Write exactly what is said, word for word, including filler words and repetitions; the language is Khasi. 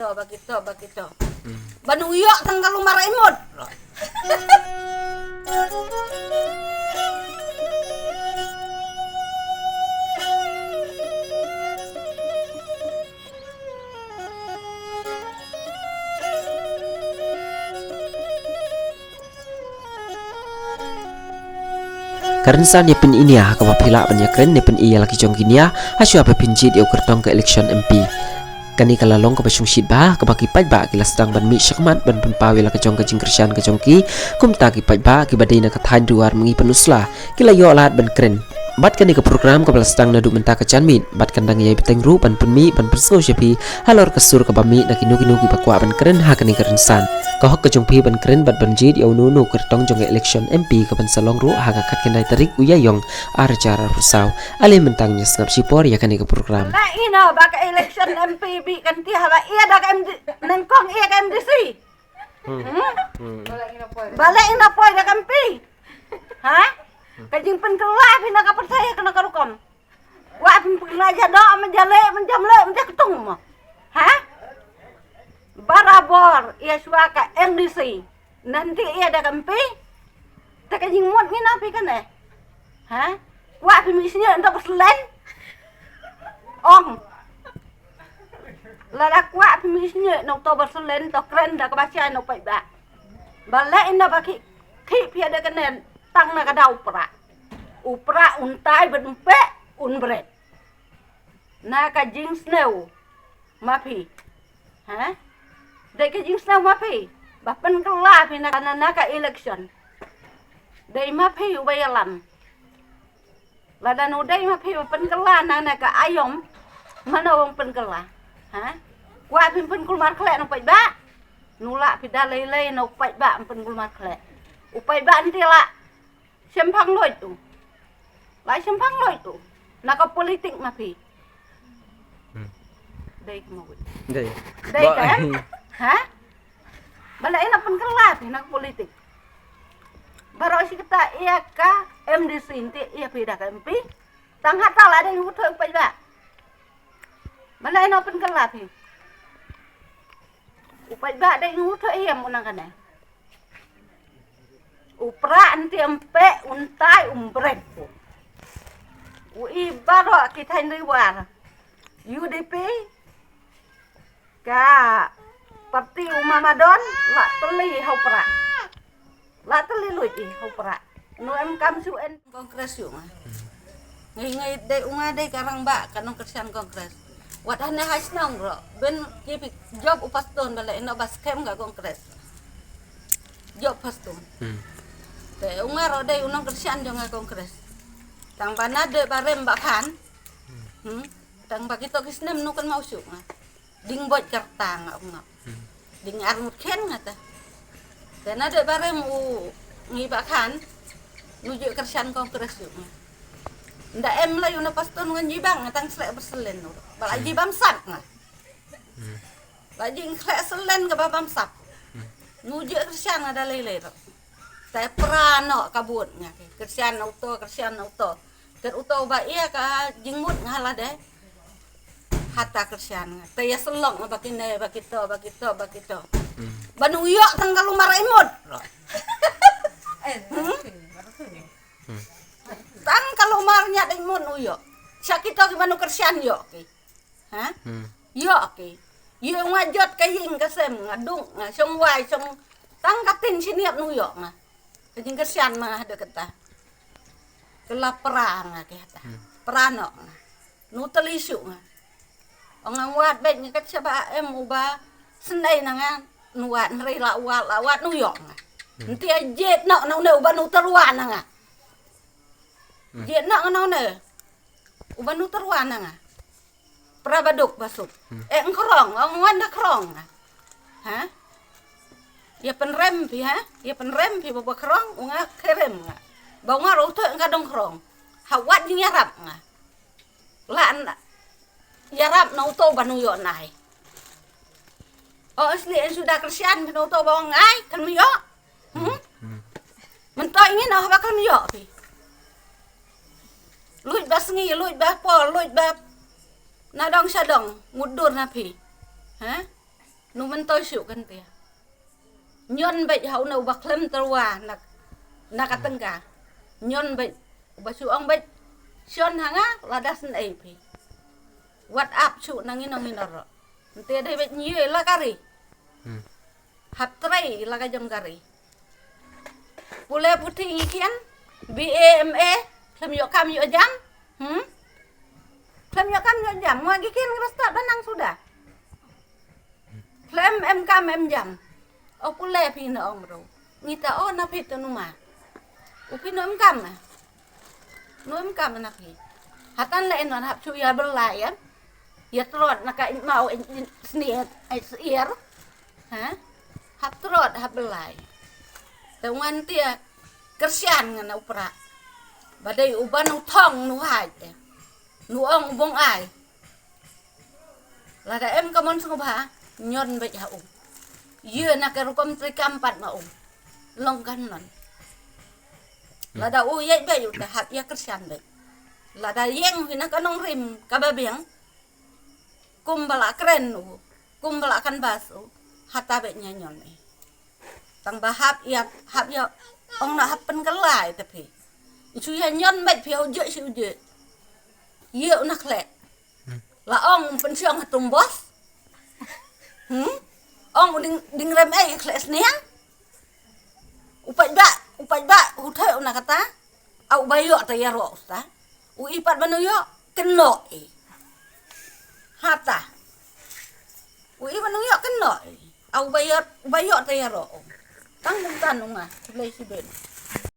To, bagi to, bagi to. Ba nu ïoh tang ka lum ar imut. Ka rynsan ïa pyn-i nia ha kaba phi lah ban ïakren ne pyn-i ïa la ki jong ki nia ha shuwa ba phin jied ïa u kyrtong ka election M P. Kane ka la long kaba shongshit bha, kaba ki paidbah ki la sdang ban mih shakhmat ban pynpaw ïa la ka jong ka jingkyrshan ka jong ki. Kumta ki paidbah kiba dei na ka thaiñ Dewar Myngipanusla ki la ïoh lad ban kren. Bad kane ka program kaba la sdang naduh mynta ka janmiet, bad kan dang ïai bteng ruh ban pynmih ban pynsngew sha phi halor ka sur kaba mih na kino kino kiba kwah ban kren ha kane ka rynsan. Ka hok ka jong phi ban kren bad ban jied ïa uno uno u kyrtong jong ka election M P kaban sa long ruh ha ka khatkhyndai tarik u Ïaïong ar hajar arphew saw. Ale mynta ngin ïa sngap shipor ïa kane ka program. Leh ïa no ba ka election M P bih kan ti haba ïa da ka M D, nyngkong ïa ka M D C. Hmm? Ba leh ïa no poi da ka M P. Ha? Ka jingpynkylla phi na ka pyrthei kano ka rukom. Kwah phi pynkylla ja doh, men ja leh, men ja leh, men ja ktung mo. Ha? Barabor ïa shuwa ka M D C. Nanti ïa da ka M P. Te ka jingmut ngi na phi kane. Ha? Kwah phi mih sniew ynda ba slen. Ong. Lada kwah phi mih sniew na uto ba slen to kren da kaba shai na u paidbah. Ba leh ynda ba ki, ki phi da kane tang na ka daw u prah. U prah un tai bad un peh un bret. Na ka jingsniew ma phi. Ha? Dei ka jingsniew ma phi. Ba pynkylla phi na, na, na ka election. Dei ma phi uba ïalam. Lada no dei ma phi ba pynkylla na, na ka aïom. Mano ong pynkylla. Ha? Kwah phi pynkulmar khleh na u paidbah. No lah phi da lei lei na u paidbah pynkulmar khleh. U paidbah nti lah. Shemphang luid tu. Lai shemphang luid tu. Na ka politik ma phi. Hmm. Dei ka ma wit. Dei. Dei ka, eh? Ha? Ba leh ïa na pynkylla phi na ka politik. Baroh shi katta ïa ka M D C nti ïa phi da ka M P. Tang hata la dei ngut thoh u paidbah. Ba leh ïa na pynkylla phi. U paidbah dei ngut thoh ïa mo nang kane. U prah nti em peh un tai um bret. U i baroh ki thaiñ Dewar. U D P ka parti u Mamadon la tylli ha u prah. La tylli luid i ha u prah. No em kam shu en Congress ïa nga. Ngi ngi dei u nga dei ka rangbah ka nongkyrshan Congress. Wat hane ha shnong ro ben ki pi jop u pastor ba leh ino ba skhem ka Congress. Jop pastor. Hmm. Te u nga ro dei u nongkyrshan jong ka Congress. Tang ba na dei ba rem ba khan. Hmm. Tang ba kito ki snem nu kan mau shu nga. Ding boj kerta nga u nga. Hmm. Ding armut khen nga ta. Te na dei ba rem u ngi ba khan. Nu ju kyrshan Congress ïa nga. Nda em la ïa u na pastor ngan jibang nga tang slek berselen nu. Ba la jibam sap nga. Hmm. Ba jing slek selen ka ba bam sap. Hmm. Nu ju kyrshan nga da lei lei ro. Te pra no ka bun nga ke. Kyrshan na uto, kyrshan na uto. Ter uto ba ïa ka jingmut nga la de. Hata kyrshan nga. Te ïa selok nga ba kine, ba kito, ba kito, ba kito. Hmm. Ba nu ïoh tang ka lumar imut. Hmm? Hmm. Tang ka lumar nya dei mut nu ïoh. Sha kito ki ba nu kyrshan ïoh ki. Ha? Hmm. Ïoh ki. Ïoh nga jot ka ïing ka sem nga duk nga shong wai shong tang ka tin shiniap nu ïoh nga. Ka jingkyrshan ma ha de kata. Ka la pra nga ke ta. Hmm. Pra no nga. Nu tali shu nga. Ong nga wat bet nga kat shaba em uba sendai na nga. Nu wat nri la wat la wat nu ïoh nga. Hmm. Nti a jet no na une uba nu terwa na nga. Hmm. Jet no na une uba nu terwa na nga. Pra baduk basuk. Hmm. Eh, ngkrong, ong wan da krong nga. Ha? Ïa pynrem phi, ha? Ïa pynrem phi ba ba krong, u nga kherem nga. Ba u nga ro utho nga dong krong. Ha wat jing ïarap nga. La an ïarap na uto ba nu ïoh nai. O asli en suda kyrshan phi na uto ba ong ai, kan mu ïoh. Hmm? Hmm. Mynta ingin ah ba kan mu ïoh phi. Luid ba sngi, luid ba por, luid ba na dong sha dong, ngut dur na phi. Ha? Nu mynta shu kan te. Nyon beit ha u na u ba khlem terwa na, na ka tengka. Nyon beit u ba shu ong beit. Shon ha nga lada shen ei phi. Wat ap shu na ngi nong ngi nor. Nte dei beit nyi la kari. Hmm. Hap trei la ka jong kari. Pule puthi ngi khian, B A, M A, khlem ïoh kam ïoh jam. Hmm? Khlem ïoh kam ïoh jam, ngwa ngi khian ngi ba stad ba nang suda. Khlem em kam em jam. O pule phi na ong ru. Ngi ta o na phi tu numa. U phi no em kam na. No em kam na phi. Hatan le enon hap chu ya belai ya. Ya trot na ka in mau in, in sniet ai sier. Ha? Hap trot hap belai. Te wan tia kersian ngan u pra. Ba dei u ban u thong nu hai te. Nu ong u bong ai. Lada em ka mon sngewbha, nyon beit ha u. Ye na ka rukom trei kam pat ma u. Long kan non. Lada u ye beit u te hap ya kersian beit. Lada yeng hi na ka nong rim ka ba biang. Kum ba la kren u. Kum ba la kan bas u. Hata beit nya nyon e. Tang ba hap ya, hap ya. Ong na hap pen kelai te phi. Chu ya nyon beit phi u je si u je. Ye u na khlek. La ong pensiong ha tung bos. Hmm? Ong ding, ding rem ei khlek sniang. U pait ba, u pait ba, u thoi u na kata. Au ba yo ta ya ro usta. U i pat ba nu yo, keno e. Hata. U i ba nu yo, keno e. Au ba yo, ba yo ta ya ro. Tang bung tan u nga, lei si ben.